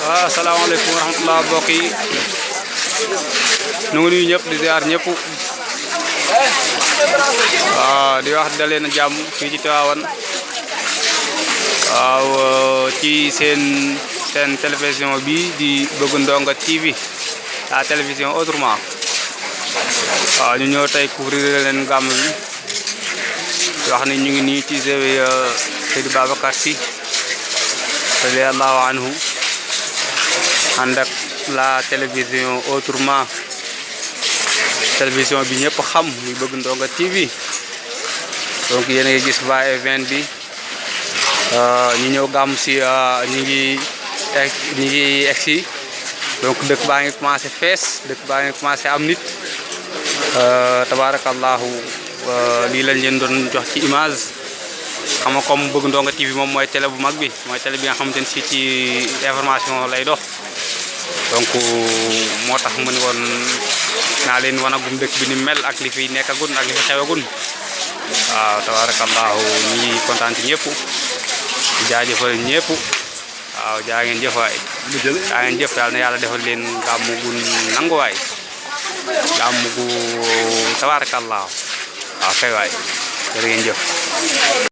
Assalamualaikum warahmatullahi wabarakatuh. Nu ngi ñëpp di ziar ñëpp. Di wax daleen jàmm fii ci Tivaouane. Ci seen télévision bi di Bëgg Ndonga TV, la télévision autrement. Ñu ñëw tey couvrir leen gàmm bi. Wax ni ñu ngi nii ci Seydi Babacar Sy radiyallahu anhu ànd ak la télévision autrement, télévision bi ñëpp xam muy Bëgg Ndonga TV. Donc yéen a ngi gis va-et-vient bi, ñu ñëw gàmm si ñi ngi egsi. Donc dëkk baa ngi commencé fees, dëkk baa ngi commencé am nit. Tabarakallahu, lii lañ leen doon jox ci image. Xam nga comme Bëgg Ndonga TV moom mooy télé bu mag bi, mooy télé bi nga xamante ne si ci information lay dox. Donc moo tax mu ne woon naa leen wanagum dëkk bi ni mel ak li fi nekkagun ak li fi xewagun. Waaw tabarakallahu, ñi ngi kontaan ci ñëpp, jaajëfal ñëpp. Waaw jaa ngeen jëf waay, jaa ngeen jëf, daal na yàlla defal leen gàmmu gu nanguwaay, gàmmu gu tabarakallahu. Waaw kay waay, jërë ngeen jëf.